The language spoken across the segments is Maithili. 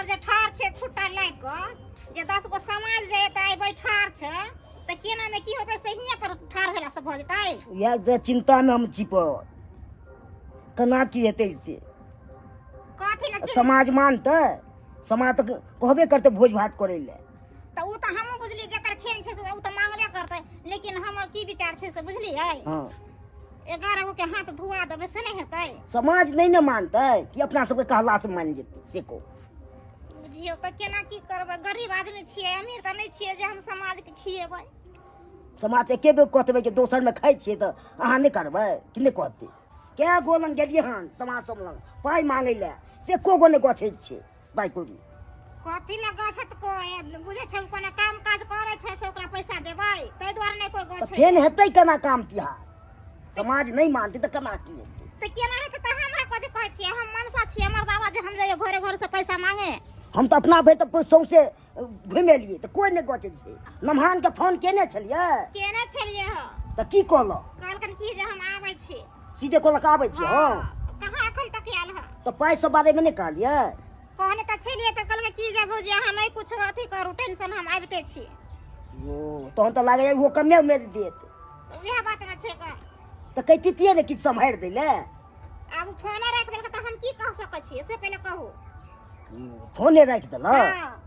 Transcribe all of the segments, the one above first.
पर जे ठाढ़ छै खुट्टा लागि कऽ जे 10 गो समाज जे एतै आइ बैठार छै तऽ केना ने की होतै से हियाँ पर ठाढ़ भेलासँ भऽ जेतै। इएह तऽ चिन्तामे हम छी पड़ल, केना की हेतै से। कथी लए चिन्ता? समाज मानतै? समाज तऽ कहबे करतै भोज भात करै लए। तऽ ओ तऽ हमहूँ बुझलियै, जकर खेल छै से ओ तऽ मांगबे करतै, लेकिन हमर की विचार छै से बुझलियै? हँ। 11 गो के हाथ धुआ देबै से नहि हेतै? समाज नहि ने मानतै कि अपना सबके कहलासँ मानि जेतै से कहू। बुझियौ तऽ केना की करबै, गरीब आदमी छियै, अमीर तऽ नहि छियै जे हम समाजके खिएबै। समाज तऽ एके बेर कहतै कि दोसरमे खाइ छियै तऽ अहाँ नहि करबै कि नहि कहतै। कए गो लग गेलियै हन समाज सब लग पाइ मांगै लए, से एको गो नहि गछै छै पाइ कौड़ी। कथी लए गछत? कोइ बुझै छै कोनो काम काज करै छै से ओकरा पैसा देबै, ताहि दुआरे नहि कोइ तऽ गछै। फेन हेतै केना काम तिहार? समाज नहि मानतै तऽ केना की हेतै? तऽ केना हेतै? तऽ हमरा कथी कहै छियै? हम मनसा छियै मर्दावा जे हम जइयै घरे घरे से पैसा मांगे? हम तऽ अपना भरि तऽ सौंसे घुमि एलियै तऽ कोइ नहि गछै छै। नमहानके फोन केने छलियै? केने छलियै हँ। तऽ की कहलक? कहलकन की जे हम आबै छी। सीधे कहलक आबै छी? हँ। कहाँ एखन तक आयल हँ। तऽ पाइ सब बारेमे नहि कहलियै? कहने तऽ छलियै, तऽ कहलकै की जे भौजी अहाँ नहि कुछो अथी करू टेंशन, हम आबिते छी। ओ तहन तऽ लागैए ओहो कमे उमेद देत। वएह बात ने छै कऽ। तऽ कहितियै ने किछु सम्हारि दै लए। आब फोने राखि देलकै तऽ हम की कह सकै छियै से पहिले कहू। फोने राखि देलक? हँ।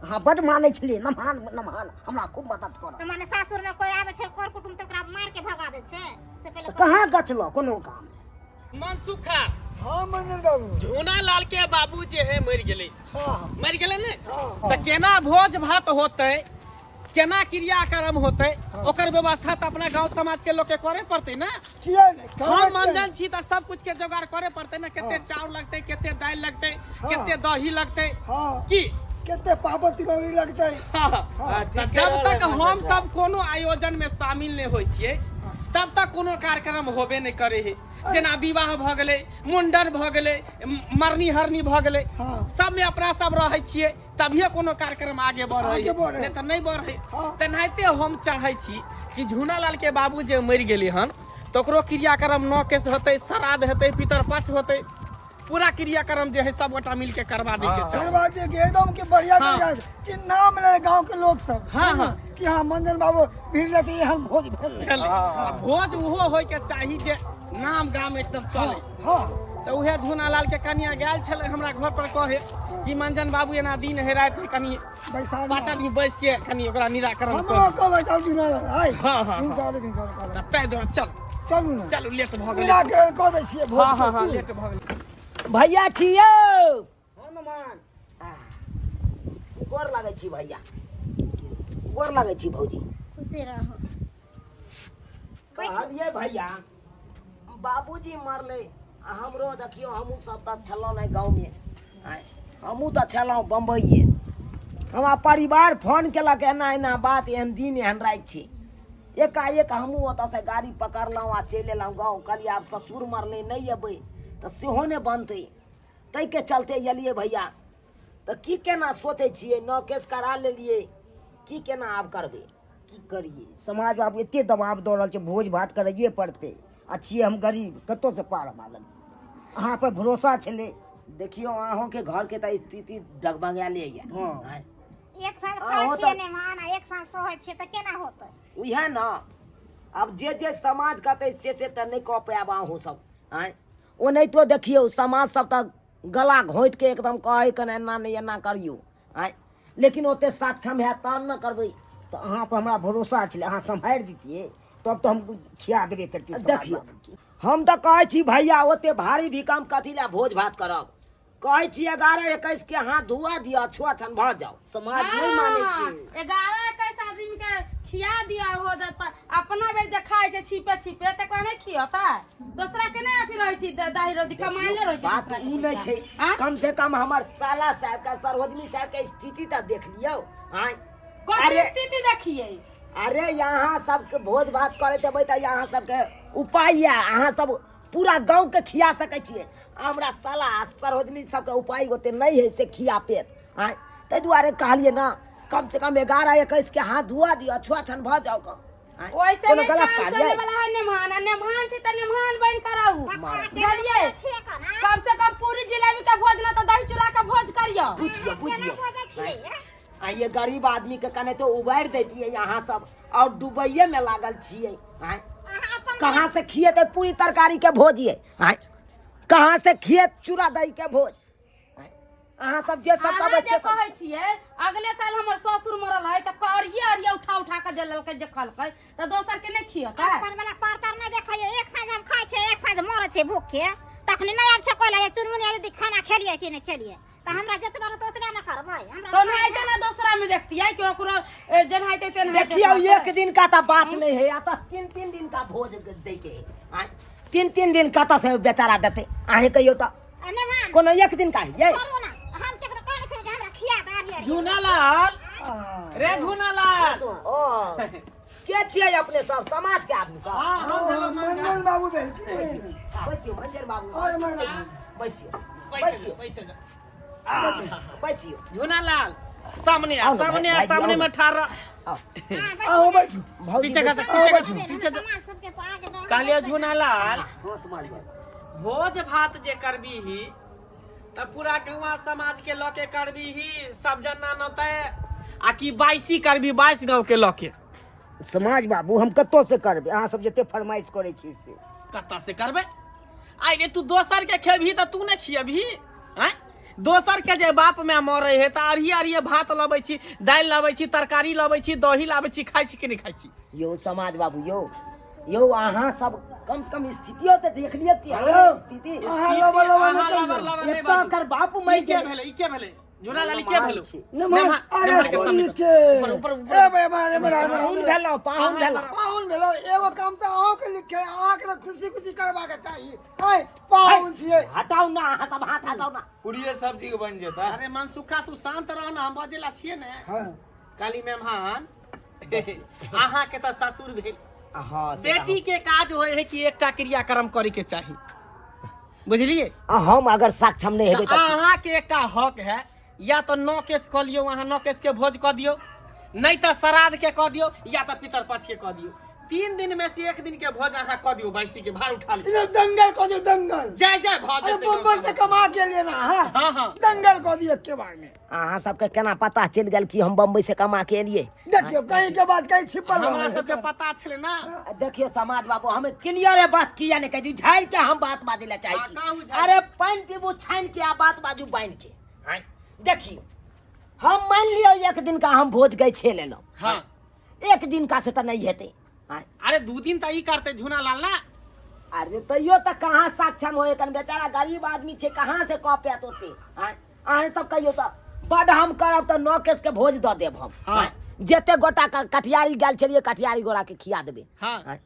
अहाँ बड्ड मानै छलियै नमहान, नमहान हमरा खूब मदद करत। तऽ माने सासुरमे कोइ आबै छै कर कुटुम तऽ ओकरा मारि के भगा दै छै से पहिले तऽ कहू। कहाँ गछलक कोनो काम? मनसुखा। हाँ मंजन बाबू। झूना लाल के बाबू जे है मर गेलै। हाँ। मर गेलै ने? हाँ। तऽ केना भोज भात होतै, केना क्रियाक्रम होतै, ओकर व्यवस्था तऽ अपना गांव समाज के लोग के करे पड़तै ने। किया नहि? हम करबै। मंजन छी तऽ सब कुछ के जोगाड़ करे पड़तै ने। कते चाउर लगतै, कते दालि लगतै, कते दही लगतै, हाँ। की कते पापड़ तिलौरी लगतै। हाँ। हाँ। तऽ जब तक हम सब कोनो आयोजन में शामिल नहि होइ छियै तब तक कोनो कार्यक्रम होबे नहि करे है। जेना विवाह भऽ गेलै, मुंडन भऽ गेलै, मरनी हरनी भऽ गेलै, हाँ। सबमे अपना सब रहै छियै तभिए कोनो कार्यक्रम आगे बढ़ै आगे बढ़ै। नहि तऽ नहि बढ़ै। हाँ। तेनाहिते हम चाहै छी कि झूना लाल के बाबू जे मरि गेलै हन तऽ ओकरो क्रियाक्रम नौ केस होतै, श्राद्ध हेतै, पितरपक्ष होतै, पूरा क्रियाक्रम जे है सब गोटा मिल के करवा दै के चाही। करवा दे के एकदम के बढ़िया। हाँ। तरीका कि नाम ले गांव के लोग सब, हाँ, है ना? हाँ। कि हाँ मंजन बाबू भीड़ लेते एहन भोज भेल। भेलै। आ भोज ओहो होय के चाही जे नाम गाम एकदम चले। हाँ। तऽ उहे झूना लाल के कनिया गेल छलै हमरा घर पर कहे कि मंजन बाबू एना दिन है राति है, कनि बैसार पाँच आदमी बैस के कनि ओकरा निराकरण हमरो कर। कहबै चल जुना हाय। हाँ, हाँ, भिनसरे भिनसरे कहबै। तऽ ताहि दुआरे चल। चलू ने। चलू, लेट भऽ गेलै। निराकरण कऽ दै छियै भोज हाँ हाँ हाँ के। लेट भऽ गेलै। भैया छियौ? हनुमान। गोर लागै छी भैया, गोर लागै छी भौजी। खुशी रहू। कहलियै भैया, बाबूजी मरलै आ हमरो देखियौ, हमहूँ सब तऽ छलहुँ नहि गाँवमे, आँय, हमहूँ तऽ छलहुँ बम्बइए। हमरा परिवार फोन केलक एना एना बात, एहन दिन एहन राति छै। एकाएक हमहूँ ओतऽसँ गाड़ी पकड़लहुँ आ चलि एलहुँ गाँव। कहलियै आब ससुर मरलै नहि अयबै तऽ सेहो नहि बनतै, ताहिके चलते एलियै भैया। तऽ की केना सोचै छियै? नओ केस करा लेलियै, की केना आब करबै? की करियै, समाज बाबू एते दबाव दऽ रहल छै, भोज भात करैए पड़तै आ छियै हम गरीब, कतऽसँ पार हमरा लग? अहाँ पर भरोसा छलै। देखियौ, अहूँके घरके तऽ स्थिति डगमगायले यऽ। हँ। आँय। एक साँझ खाइ अहूँ छियै तऽ ने मान आ एक साँझ सहै छियै तऽ केना होतै? उएह ने, आब जे जे समाज कहतै से से तऽ नहि कऽ पायब अहूँ सब। आँय, ओनाहितो देखियौ समाज सब तऽ गला घोंटिके एकदम कहै कने एना नहि एना करियौ। आँय, लेकिन ओते सक्षम हैत तहन ने करबै। तऽ अहाँ पर हमरा भरोसा छलै, अहाँ सम्हारि दितियै तब तऽ हम खिया देबे करतियै समाज देखियौ बाबूके। हम तऽ कहै छी भैया, ओते भारी भीकम कथी लए भोज भात करब? कहै छी 11 21 के हाथ धुआ दिअ, छुआ छन भऽ जाउ। समाज नहि मानै छै। 11 21 आदमी के खिया दिअ हो जात, पर अपना बेर जे खाइ छै छिपे छिपे तकरा नहि खियतै? दोसरा के नहि अथी रहै छै, दही रोटी कमाइले रहै छै बात दोसरा के उ नहि पैसा। छै। आँ? कम से कम हमर साला साहब के, सरोजनी साहब के स्थिति तऽ देख लियौ। आँय, कथी अरे स्थिति देखियै? अरे यहाँ सबके भोज भात करैत हेबै तऽ यहाँ सबके उपाय यऽ, अहाँ सब पूरा गाँव के खिया सकै छियै। हमरा साला आ सरोजनी सबके उपाय ओते नहि है से खिया पेत। आँय, ताहि दुआरे कहलियै ने कम से कम 11 21 के हाथ धुआ दिअ, छुआ छन भऽ जाउ कम। आँय, ओइसे कोनो नहि गलत काम काज चले यै? वाला है नेमहान, आ नेमहान छै तऽ नेमहान बनि के रहू, केना बुझलियै? छियै कोना? कम से कम पूरी जिलेबी के भोज ना तऽ दही चूड़ा के भोज करियौ। खियौ। बुझियो बुझियो। केना बजै छियै? आ ये गरीब आदमी के कने तो उबारि दैतियै अहाँ सब और डुबैये में लागल छियै। आँय, अहाँ अपन कहाँ से खिएतै पूरी तरकारी के भोज ये? आँय, कहाँ से खिएत चूड़ा दही के भोज? आँय, अहाँ सब जे सब अहाँ कहबै जे से सब। कहै छियै अगले साल हमर ससुर मरल है तऽ अरिये अरिये उठा उठा के जललकै जे खलकै तऽ दोसर के नहि खियतै। अपन वाला परतर नहि देखैयै, एक साँझ हम खाइ छियै, एक साँझ मरै छियै भूख के, तखनी नहि आबै छै कोइ लए चुनमुनी दीदी खाना खेलियै कि नहि खेलियै, तऽ हमरा जतबा रहतै ओतबे ने करबै। हमरा तो ओनाहिते ने दोसरा में देखतियै कि ओकरो जेनाहिते तेनाहिते देखियौ करतै। एक दिन का तऽ बात नहीं है, या तऽ 3-3 दिन का भोज दै के है। आँय, 3-3 दिन कतऽ से बेचारा देतै? अहें कहियौ तऽ आ नहि मान। कोनो एक दिन का है ये? छोड़ू ना, हम केकरो कहने छियै जे हमरा खिया दे अरिये अरिये। झूनालाल रे झूनालाल। ओ के छियै अपने सब समाज के आदमी सब? हाँ, हम भेलहुँ मंजन बाबू भेलखिन। बैसियौ मंजन बाबू। ओए मंजन बाबू। बैसियौ पैसे बैसियौ पैसे बैसियौ। झूनालाल सामने आ, आओ ना, सामने आ, भाईजी, सामने आओ में ना। ठाड़ रह। आओ। हाँ, बैठू आओ ना। बैठू। भौजी पीछे का बैसियौ। पीछे बैठू। का पीछे जा। समाज सबके तो आगे बढ़ा। कहलियै झूनालाल हाँ समाज बाबू। भोज भात जे करबीही तऽ पूरा गाँवा समाज के लऽ के करबीही, सब जना नौतै, आ कि बाइसी करबी 22 गाँव के लऽ के? समाज बाबू हम कतऽ से करबै? अहाँ सब जते फरमाइश करै छी से। कतऽ से करबै? आइ रे तू दोसर के खेबही तऽ तू नहि खियबही? आँय, दोसर के जे बाप माय मरै है तऽ अरिये अरिये भात लबै छी, दालि लबै छी, तरकारी लबै छी, दही लाबै छी, खाइ छी कि नहि खाइ छी? यौ समाज बाबू यौ यौ अहाँ सब कम से कम स्थितियो तऽ देख लियौ कि हेलो। स्थिति। अहाँ लबर लबर नहि अहाँ कहियौ। लबर लबर नहि एतऽ बाजू। ओकर बाप मरि ई के गेलै। भेलै? ई के भेलै? झूनालाल ई के भेलौ? नमहर, अरे नमहर के सामने पूरी कर। के। ऊपर ऊपर ऊपर। ए बे, मारे, मारे, मारे। पाहुन भेलहुँ, पाहुन भेलहुँ। पाहुन भेलहुँ, एगो काम तऽ अहूँके लिखे, अहाँके तऽ खुशी खुशी करबाक चाही। आँय, पाहुन छियै। हटाउ ना अहाँ सब हाथ हटाउ ना। पूरिये सब्जी के बनि जेतै। अरे मनसुखा तू शांत रह ना, हम बजेला छियै ने। हाँ। काली मेहमान अहाँ के तऽ ससुर भेल। हाँ, से तऽ बेटी के काज होय है कि एकटा क्रियाक्रम करे के चाही, बुझलिए? हम अगर सक्षम नहीं हेबै तऽ तऽ अहाँ के एकटा हक है, या तऽ 9 केस कऽ लियौ, अहाँ 9 केस के भोज कऽ दियौ, नहीं तऽ श्राद्ध के कऽ दियौ, या तऽ पितर पक्ष के कऽ दियौ। 3 दिन में से 1 दिन के भोज अहाँ कऽ दियौ, बाइसी के भार उठा लियौ। इधर दंगल कऽ दियौ, दंगल। जय जय भऽ अरे जेतै। बम्बई से कमा के लिए ना, हाँ। हाँ, हाँ। दंगल कऽ दियौ के बार में। अहाँ सबके केना पता चलि गेल कि हम बम्बई से कमा के एलियै? देखियौ कहीं के बात कहीं छिपल हमरा रहै। सबके पता छलै ना। देखियौ समाज बाबू हम क्लियर बात किया नहि कहै छी, झाड़ि के हम बात बाजै लए चाहै हाँ, छी। कहू झाड़ि। अरे पानि पीबू छानि के आ बात बाजू बान्हि के। आँय, देखियौ हम मानि लियौ एक दिन का हम भोज गै छे लेलहुँ। हाँ। एक दिन का से तऽ नहि हेतै। आँय। अरे 2 दिन तऽ ई करतै झूनालाल ना। अरे तैयो तऽ कहाँ सक्षम होय, कन बेचारा गरीब आदमी छै, कहाँ से कऽ पायत ओते? आँय, अहाँ सब कहियौ तऽ बड हम करब तऽ 9 केस के भोज दऽ देब हम। हाँ। आँय, जते गोटा कटियारी गेल छलियै कटियारी गोरा के खिया देबै। हाँ। आँय,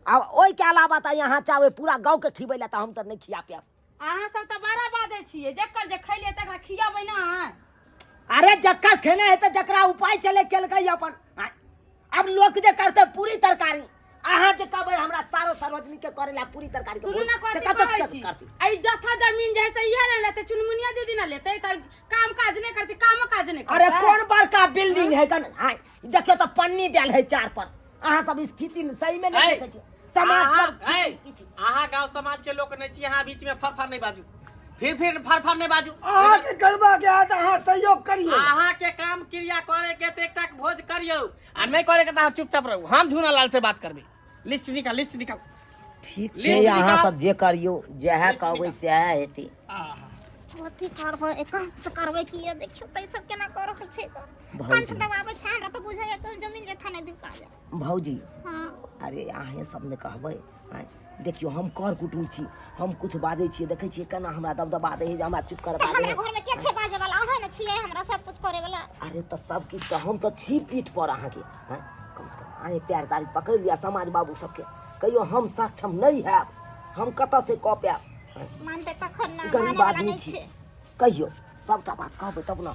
आ ओहिके अलावा तऽ यहाँ चाहबै पूरा गाँव के खिबै लए तऽ हम तऽ नहि खिया पायब। अहाँ सब तऽ बड़ा बाजै छियै, जकर जे खैलियै तकरा खियाबै ना। अरे जकर खेने हेतै जकरा उपाय चले केलकै अपन। आँय, अब लोक जे करतै पूरी तरकारी, अहाँ जे कहबै हमरा सारो सार्वजनिक के करे ला पूरी तरकारी के सुनू भोज, ना से कथी कतऽ से कहै छी। करतै? आ ई जथा जमीन जे है से इहे ने लेतै, चुनमुनिया दीदी ने लेतै, तऽ काम काज नहि करतै, कामो काज नहि अरे करतै। कोन बड़का बिल्डिंग है कन? आँय, देखियौ तऽ पन्नी देल है चार पर। अहाँ सब स्थिति सही में नहीं ऐ, देखै छी। समाज अहाँ- सब छी, ऐ, किछु। अहाँ गाँव समाज के लोक नहि छी, अहाँ बीच में फरफर नहि बाजू, फिर फिर फरफर नहि बाजू। अहाँके करबाक हैत, अहाँ सहयोग करियौ। अहाँ के काम क्रिया करे के तऽ एकटा भोज करियौ, आ नहि करे के तऽ अहाँ चुपचाप रहू। हम झूनालाल से बात करबै। लिस्ट निकाल, लिस्ट निकाल। ठीक लिस्ट छै, अहाँ निकाल। सब जे करियौ, जएह लिस्ट कहबै निकाल। सएह हेतै। कथी करबै, एकांत से करबै की? ये देखियौ तऽ ई सब केना कऽ रहल छै। भौजी। कंठ दबाबै छै, हमरा तऽ बुझाइए तऽ जमीन जथा नहि बिका जाय। भौजी। हाँ। अरे अहें सब ने कहबै। आँय, देखियौ हम कर कुटुम छी, हम कुछ बाजै छियै, देखै छियै केना हमरा दबदबा दै है, जे हमरा चुप तऽ करबा दै हमरा है। घरमे के छै बाजै वाला? अहें ने छियै हमरा सब कुछ करे वाला। अरे तऽ सब किछु तऽ हम तऽ छी पीठ पर अहाँके। आँय, कम से कम अहें पैर तारी पकड़ि लिअ समाज बाबू सबके, कहियो हम सक्षम नहि हैब, हम कतऽ से कऽ पायब? आँय, मानतै तखन ना, गरीब मानै वाला आदमी नहि छी। छै। कहियो सबटा बात कहबै तब ना।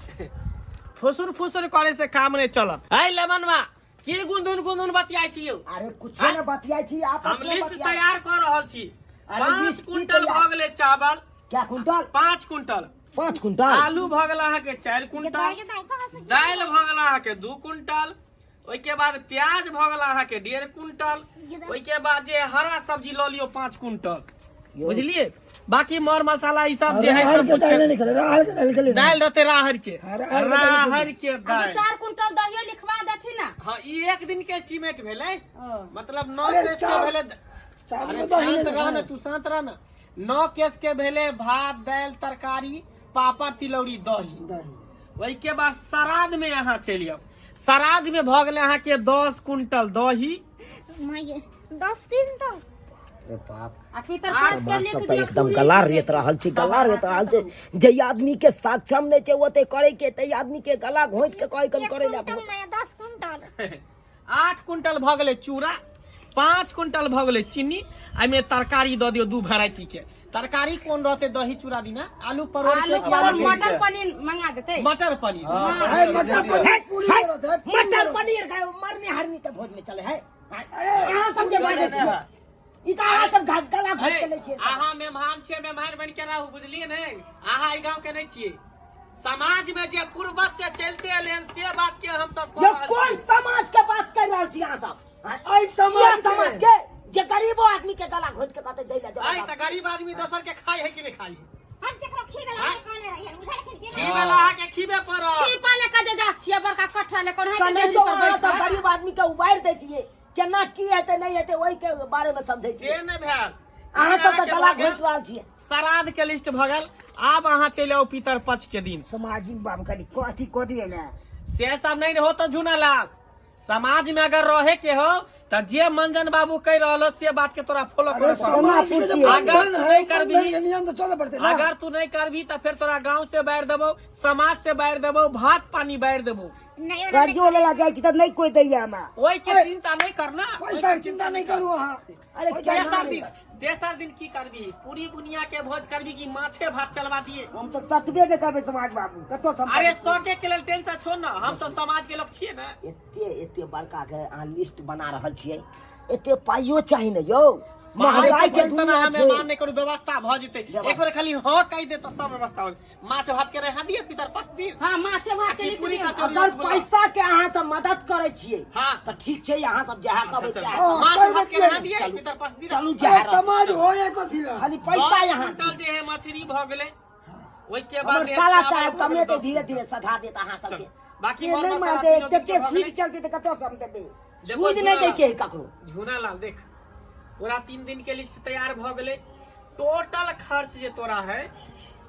फुसुर फुसुर करे से काम नहि चलत। ऐ लेमनवा की गुंदुन गुंदुन बतियाइ छी यौ? अरे कुछो ने बतियाइ छी, आपस हम में लिस्ट बतियाइ। तैयार कऽ रहल छी। अरे 5 लिस्ट की कुंटल तैयार? भऽ गेलै चावल। क्या कुंटल? 5 कुंटल। 5 कुंटल। आलू भऽ गेल अहाँके 4 कुंटल। दालि कहाँ से? दालि भऽ गेल अहाँके 2 कुंटल। ओहिके बाद प्याज भऽ गेल अहाँके 1.5 कुंटल। ओहिके बाद जे हरा सब्जी लऽ लियौ 5 कुंटल। बुझलिए बाकी मर मसाला ई सब जे है राहर सब के कुछ दालि नहीं खेले राहर के दालि खेले दालि रहते राहर के हाँ, राहर के दालि राहर के आ दू दालि चार कुंटल दहियो लिखवा देथिन ना हाँ ई एक दिन के एस्टीमेट भेलै ओ। मतलब 9 अरे केस के भेलै चार अरे गो दही शांत नहि रह ना छै। तू शांत रह ना 9 केस के भेलै भात दालि तरकारी पापड़ तिलौरी दही दही ओहिके बाद श्राद्ध में अहाँ चलि आउ श्राद्ध में भऽ गेलै अहाँके 10 कुंटल दही माय 10 क्विंटल रे बाप आ पितर पास के समाज लिख सब तऽ दियौ एकदम पूरी गला रेत रहल छै गला रेत रहल छै जे आदमी के सक्षम नहि छै ओते करे के तै आदमी के गला घोंटि के कहै कन करे एक ला क्विंटल नहि 10 क्विंटल 8 कुंटल भऽ गेलै चूड़ा 5 कुंटल भऽ गेलै चीनी एहिमे तरकारी दऽ दियौ 2 वेराइटी के तरकारी कोन रहतै दही चूड़ा दिना आलू परोड़ के आलू कि परोड़ आलू मटर पनीर मंगा देते मटर पनीर है मटर पनीर पूरी जरूरत है पूरी मटर जरूरत। पनीर खाए मरने हरनी के भोज में चले है अहाँ सब जे बाजै छियै ई तऽ अहाँ सब गला घोंटि के लै छियै अहाँ मेहमान छियै मेहमान बनि के रहू बुझलियै ने अहाँ एहि गाँव के नहि छियै समाज में जे पूर्वज से चलते एलै हन से बात के हम सब यौ कोन समाज के बात कर रहल छी अहाँ सब एहि समाज ये समाज के जे गरीबो आदमी के गला घोट के कहते दै ले आइ तऽ गरीब आदमी दोसर के खाय है कि नहि खाय है हम केकरो खीबे ला नहीं कहने रहियै बुझलखिन कि खीबे ला अहाँ के खीबे पड़त छिपा ले के जे जा छियै बड़का कट्ठा ले कोन है नहीं तो अहाँ सब गरीब आदमी के उबारि दै छियै केना की हेतै नहि हेतै ओहि के बारे में समझै से छियै नहि भेल अहाँ सब तऽ अहाँके गला भऽ गेल। घोटि रहल छियै श्राद्ध के लिस्ट भऽ गेल आब अहाँ चलि आउ पितर पक्ष के दिन समाजिक बाबू खाली कथी कऽ दियै ने से सब नहीं हो तो झूनालाल समाज में अगर रहे के हो तो जे मंजन बाबू कह रहल हो से बात के तोरा फॉलो अरे करे पड़तौ। समाज के जे अगर बंधन तू है नहीं करबही बंधन के नियम तो चले पड़ते ना अगर तू नहीं करबी तो फिर तोरा गांव से बैर देबो समाज से बैर देबो भात पानी बैर देबो नहीं ओना कर्जो लेला जाइ छी तऽ नहि कोइ दैया हमरा ओहि के चिंता नहीं करना पैसा के चिंता नहीं करू अहाँ अरे तेसर दिन तेसर दिन की करबी पूरी बुनिया के भोज करबी कि माछे भात चलवा दिए हम तऽ सकबे नहि करबै समाज बाबू कतौ सम अरे सके के लेल टेंशन छोड़ ना हम सब समाज के लोग छिए ना एते एते बड़का के अहाँ लिस्ट बना रहल छियै एते पाइयो चाही ने यौ महंगाई के टेंशन दुनिया अहाँ छै मेहमान नहीं करू व्यवस्था भऽ जेतै एक बेर खाली हाँ कहि दे तऽ सब व्यवस्था हो माछ भात के रहा दिए पितर पक्ष दिन हाँ माछे भात के की लिख पूरी दियौ। कचौड़ी अगर रसगुल्ला। पैसा के अहाँ सब मदद करै छियै हाँ। तऽ ठीक छै अहाँ सब जहाँ कहबै अच्छा, सएह हाँ, माछ करबै भात के किया रहा नहि? दिए पितर पक्ष दिन चलू अरे जहाँ रहत। समाज होय कथी ला खाली पैसा दस यहाँ क्विंटल जे है मछली भऽ गेलै ओहि के बाद हमर साला साहब कमेतै धीरे धीरे सधा देत अहाँ सबके बाकी से मर नहि मसाला मानतै तीनों दिन कते के भऽ सूद गेलै। चलतै तऽ कतौ से हम देबै देखो सूद नहि दै के है ककरो झूना लाल देख पूरा 3 दिन के लिस्ट तैयार भऽ गेलै टोटल खर्च जे तोरा है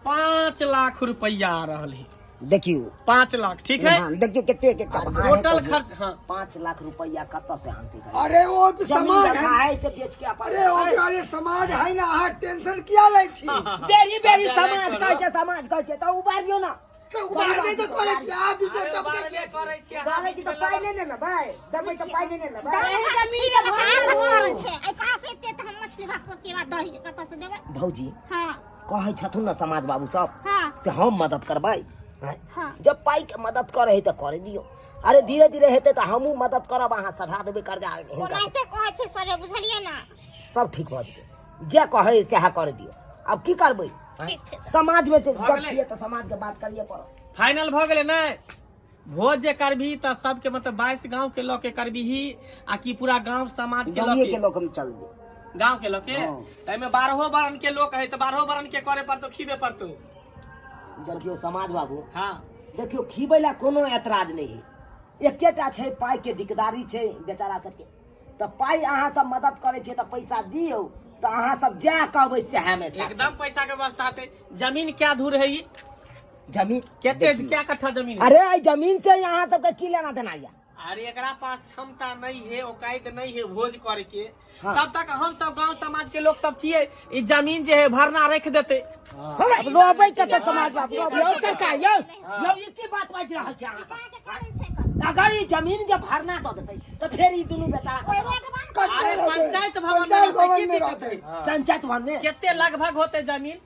5 लाख रुपया आ रहल है देखियौ 5 लाख ठीक है हाँ, देखियौ कते के चल टोटल खर्च हाँ 5 लाख रुपया कतऽ से आनतै अरे ओ जमीन समाज जगह है है से बेच के अपन अरे ओ अरे समाज है ना अहाँ टेंशन किया लै छी बेरी बेरी समाज कहै छै समाज कहै छै तऽ उबारियौ ना तऽ उबारबे तऽ करै छी अहाँ बीच में अरे टपकै बारले किया छी? करै छी अहाँ बालै छी तऽ पाइ नहि ने लेबै देबै तऽ पाइ नहि ने लेबै एहि जमीन के भात भाग मरल छै आइ कहाँ से एते तऽ हम मछली भात सब के बाद दही कतऽ से देबै भौजी हाँ कहै छथुन ने समाज बाबू सब हाँ से हम मदद करबै आँय? हाँ। जब पाइ के मदद करै है तऽ करे दियौ अरे धीरे धीरे हेतै तऽ हमहूँ मदद करब अहाँ सधा देबै कर्जा हिनका से। ओनाहिते कहै छै सबे बुझलियै ना सब ठीक भऽ जेतै जे कहै सएह कर दियौ आब की करबै ठीक छै समाज में जे भऽ जब गेलै। छियै तऽ समाज के बात करिए पड़त फाइनल भऽ गेलै ने भोज जे करबही तऽ सबके मतलब 22 गांव के लऽ के करबही आ कि पूरा गांव समाज के लऽ गाँवे के के लोग हम चलबै गांव के लऽ के हाँ। ताहिमे 12 बरन के लोक है तऽ 12 बरन के करे पड़तौ खीबे पड़तौ देखियौ समाज बाबू हाँ देखियौ खीबै ला कोनो ऐतराज नहि है एकेटा छै पाइ के दिकदारी छै बेचारा सबके तऽ पाइ अहाँ सब मदद करै छियै तऽ पैसा दियौ तऽ अहाँ सब जएह कहबै सएह मे साथ एकदम पैसा के व्यवस्था हेतै जमीन क्या धूर है ई जमीन केते देखियौ। क्या कट्ठा जमीन है अरे एहि जमीन से अहाँ सबके की लेना देना यऽ अरे एकरा पास क्षमता नहीं है औकात नहीं है भोज करके हाँ। तब तक हम सब गांव समाज के लोग सब छिए ई जमीन जे है भरना रख देते रोबै कतऽ समाज बाबू रोबै यौ सरकार यौ यौ ई की बात बाजि रहल छै अहाँ सब? अहाँके कारण छै कतऽ? अगर ई जमीन जे भरना दऽ देतै तऽ फेर ई दुनू बेचारा कोइ कतऽ रोड बन कतऽ अरे रहतै? पंचायत भवन में पंचायत रहतै, भवन की में दिक्कत रहतै है? पंचायत भवन में केते लगभग होते जमीन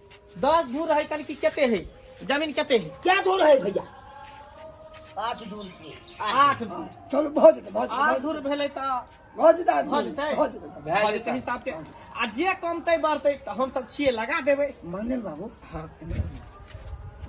10 धूर है कन की केते है जमीन केते है क्या दूर है भैया 8 दूर छै 8 धूर चलू भऽ जेतै भऽ जेतै 8 धूर भेलै तऽ भऽ जेतै भऽ जेतै भऽ जेतै भऽ जेतै हिसाब से आ जे कमतै बढ़तै तऽ हम सब छियै लगा देबै मंदिर बाबू हाँ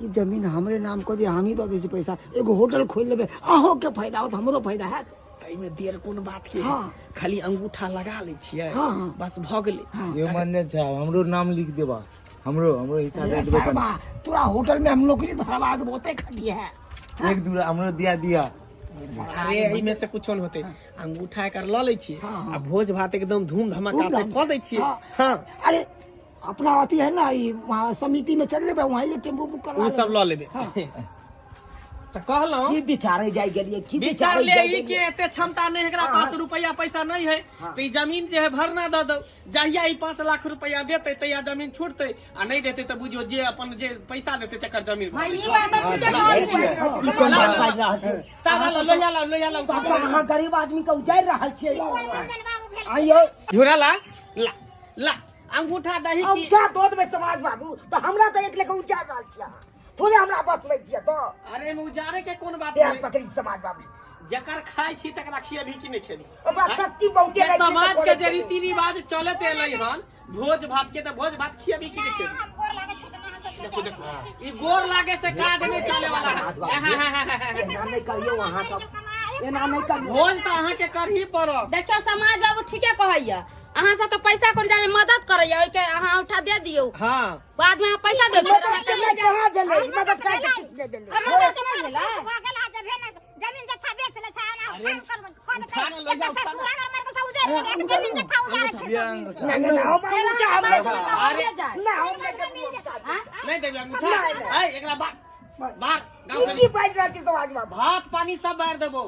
ई जमीन हमरे नाम कऽ दिअ हमही दऽ दै छी पैसा एगो होटल खोलि लेबै अहूँके फायदा होत हमरो फायदा हैत तऽ एहिमे देर कोन बात के है? खाली अंगूठा लगा लै छियै बस भऽ गेलै। यो मान्य छै, हमरो नाम लिख देबा, हमरो हमरो हिस्सा दे देबो। सरबा, तोरा होटल में हम नौकरी धरवा देबो, ओते खटी है। एक दूरा हमरो दिया दिया। अरे एहिमे से कुछो नहि होतै, अंगूठा एकर लऽ लै छियै आ भोज भात एकदम धूम धमाका से कऽ दै छियै। हाँ। अरे अपना अथी है ना, ई वहाँ समिति में चल जेबै, वहीं टेम्पू बुक करवा ओ सब लऽ लेबै। तऽ कहलहुँ की विचारे जाय गेलियै, की विचार विचारे ले जाय ई के गेलियै? एते क्षमता नहि, एकरा पास रुपया पैसा नहीं है, तऽ ई जमीन जे है भरना दऽ दौ। जहिया ई 5 लाख रुपया देतै तहिया जमीन छूटतै, आ नहि देतै तऽ बुझियौ जे अपन जे पैसा देतै तकर जमीन। भाई, ई बात तऽ ठीके कहलियै। ई कोन बात बाजि रहल छै? ताला ला, लोहिया ला, लोहिया ला। तब तऽ अहाँ गरीब आदमी के उजाड़ि रहल छियै। मंजन बाबू भेल। आइयो। झूरा ला ला ला अंगूठा दही की। अंगूठा दऽ देबै समाज बाबू, तऽ हमरा तऽ एक लेखा उजाड़ि रहल छियै अहाँ, थोड़े हमरा बचबै छियै तऽ। अरे एहिमे उजाड़े के कोन बात पैर है? पकड़ी समाज बाबू। जकर खाइ छी तकरा खियेबही कि नहि खेबही? ओकरा शक्ति बहुते जे रहै छै तऽ समाज के करै जे छै। रीति रिवाज चलत एलै हन भोज भात के, तऽ भोज भात खियेबही कि नहि खेबही? हम गोर लागै छी तऽ अहाँ सबके। देखो देखो, ई गोर लागे से काज नहि चले वाला है। एना नहि करियौ अहाँ सब, एना नहि करियौ। भोज तऽ अहाँके करही पड़त। देखियौ समाज बाबू, ठीके कहैया, अहाँ सबके पैसा कोन जाने मदद करैया, ओहिके अहाँ उठा दे दियौ। हाँ। बाद में अहाँ पैसा देबै। मदद के नहि कहाँ भेलै, मदद काहे के किछु नहि भेलै। मदद नहि भेलै? भऽ गेल आ जब भेल जमीन जत्था बेच ले छै, एना अरे, काम कर कऽ देतै। उठा ने लऽ जाउ, एतऽ उठा ने। ससुर हमर मर गेल तऽ उजाड़ि गेलै, जमीन जत्था उजाड़ै छै सब मिल कऽ। नहि नहि नहि, हम अंगूठा हम नहि देबै। अरे जाय। नहि, हम नहि देबै अंगूठा। नहि देबै अंगूठा? नहि, नहि। ऐ एकरा बार बार गाँव ई से की बाजि रहल छी समाज बाबू? भात पानी सब बारि देबो।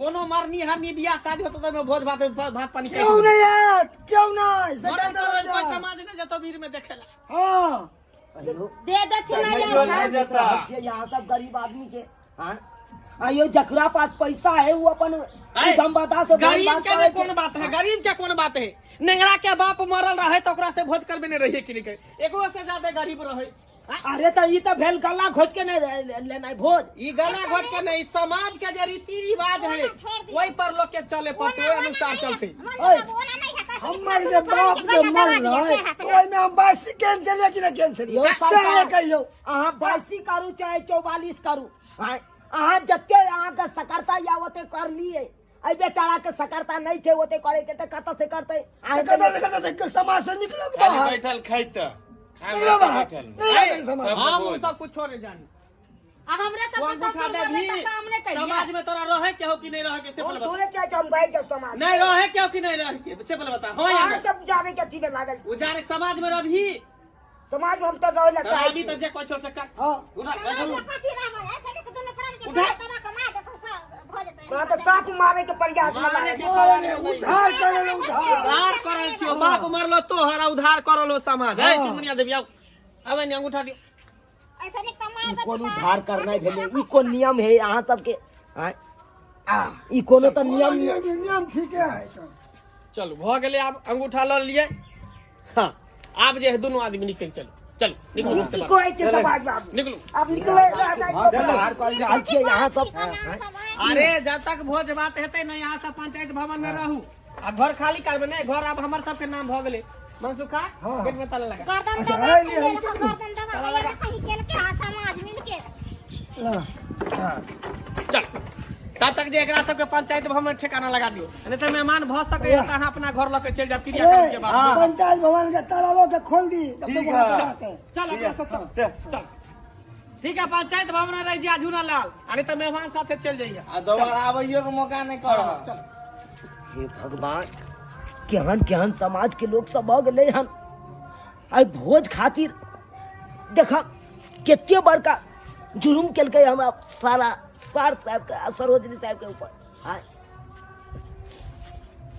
कोनो मरनी हरनी बियाह शादी होतो तऽ ओहिमे भोज भात भात पानी क्यों नहीं आयत, क्यों नहीं से मरन कहते करबै, कोइ रहै छै। समाज नहि जेतो वीर में देखेला। हाँ। दे देथिन नहीं ना। नहीं जेता। रहल छियै यहाँ सब गरीब आदमी के। हाँ, आइयो जकरा पास पैसा है वो अपन ऐ, उधमबदा से भोज गरीब भात के करै में छै। कोन बात है, गरीब के कोन बात है? नेंगरा के बाप मरल रहे तऽ ओकरा से भोज करबे नहीं रहिए कि नहीं? एकरो से ज्यादा गरीब रहे। अरे तऽ ई तऽ भेल गला घोटि के नहि लेनाइ भोज। ई गला घोट के नहीं, समाज के जे रीति रिवाज है ओहि पर लोग के चले पड़ते, ओहि अनुसार चलते। हमर जे बाप जे मरलै, ओहिमे हम बासी कैंसिल कि नहि कैंसिल यौ सएह सरकार, कहियौ। अहाँ 22 करू चाहे 44 करू, आँय, अहाँ जते अहाँके सकरता या ओते कर लिए। एहि बेचारा के सकरता नहीं छै ओते करे के, तऽ कतऽ से करतै? अहाँ कतऽ से कतऽ तक समाज से निकलो खाली बाहर। बैठल खाइत निकलो बाहर, नहीं रहतै समाज। हम उ सब कुछो नहीं जानी। आ हमरे तू सबके अंगूठा ससुर दे मरलै भी तऽ काम नहि करियै। समाज में तोरा रहे के हो कि नहीं रहे के, से हम पहले बता। थोड़े चाहे हम भाई जब समाज नहीं रहे के हो कि नहीं रहे के, से पहले बता। हाँ या अहाँ नहीं? सब जाने के अथी में लागल। उजारे समाज में रही। समाज में हम तऽ रहै लए चाहै अभी छी। तऽ जे कहै छौ से कर। हाँ। उठा। समाज में कथी रहबै? ऐसे नहीं तऽ दुनू प्राण के उठा। दबा के मार देतौ, सब भऽ जेतै। अहाँ तऽ साफ मारे के प्रयास में मारे लागल। के अरे उद्धार करे ले, उद्धार। उधार करल छियो, बाप मरलो तोहर आ उधार करल हो समाज है। चुनमुनिया देवी, आउ आबै ने, अंगूठा दियो। ऐसे नहीं तऽ मार ई देतौ कोन तऽ उद्धार करनाइ भेलै? ई कोन नियम है अहाँ सबके? आँय, ई कोनो तऽ नियम नियम नियम ठीके है तऽ। चलू, भऽ गेलै, आब अंगूठा लऽ लियै। हाँ, आब जे है दुनू आदमी निकलि चलू, चलू निकलू। ई की कहै छै समाज बाबू? निकलू। आब निकलै उधार कर रहल छियै अहाँ सब। अरे जब तक भोज भात हेतै ने, यहाँ सब पंचायत भवन में रहू आ घर खाली करबै नहि। घर आब हमर सबके नाम भऽ गेलै। मनसुखा, गेट में ताला लगा। गर्दन अच्छा, दबा है के नहीं, है, गर्दन दबा के कहीं केलके हाँ समाज मिलके। चल, तब तक जे एकरा सबके पंचायत भवन में ठिकाना लगा दियौ, नहीं तऽ मेहमान भऽ सकैए तऽ अहाँ अपना घर लऽ के चलि जायब क्रियाक्रम के बाद। पंचायत भवन के ताला लो के खोल दी तब ठीक तो वहाँ है। पे आते हैं। चल अपना सब, चल चल। ठीक है, पंचायत भवन में रह जिया झूना लाल, आ नहीं तऽ मेहमान साथे चलि जाइए। आ दोबारा आबैयो के मौका नहीं करब। चल। हे भगवान, केहन केहन समाज के लोग सब भऽ गेलै हन। आइ भोज खातिर देख कते बड़का जुर्म केलकै हमरा सारा सार साहब के आ सरोजनी साहब के ऊपर। आय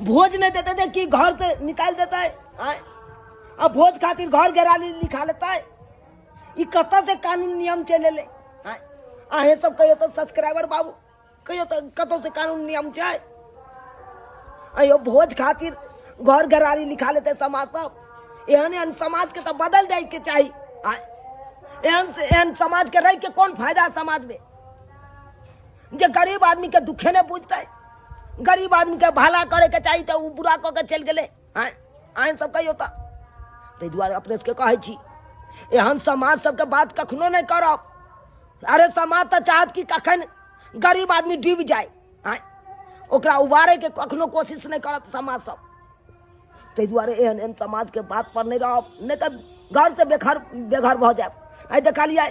भोज नहीं देते थे कि घर से निकाल देता है? आय आ भोज खातिर घर घेराली लिखा लेता है। ई कतऽ से कानून नियम चलि एलै? आय अहें सब कहियो तऽ सब्सक्राइबर बाबू, कहियो तऽ कतौ से कानून नियम छै? अयो भोज खातिर घर घरारी लिखा लेते समाज सब। एहन एहन समाज के तऽ बदल दै के चाही। आय एहन से एहन समाज के रह के कोन फायदा समाज में, जे गरीब आदमी के दुखे नहीं बुझतै? गरीब आदमी के भला करे के चाही तऽ ओ बुरा कऽ के चलि गेलै। आँय आँय सब कहियो तऽ ताहि दुआरे अपने सबके कहै छी, एहन समाज सबके बात कखनो नहि करब। अरे समाज तऽ चाहत कि कखन गरीब आदमी डूबि जाय। आँय ओकरा उबारैके कखनो कोशिश नहि करत समाज सब। ताहि दुआरे एहन एहन समाजके बात पर नहि रहब, नहि तऽ घरसँ बेघर बेघर भऽ जायब। आइ देखलियै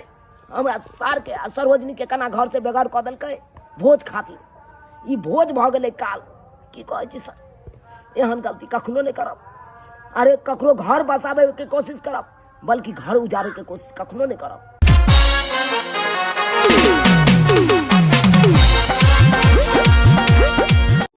हमरा सारके आ सरोजनीके केना घरसँ बेघर कऽ देलकै भोज खातिर। ई भोज भऽ गेलै काल। की कहै छी सर, एहन गलती कखनो नहि करब। अरे ककरो घर बसाबैके कोशिश करब, बल्कि घर उजाड़ैके कोशिश कखनो नहि करब।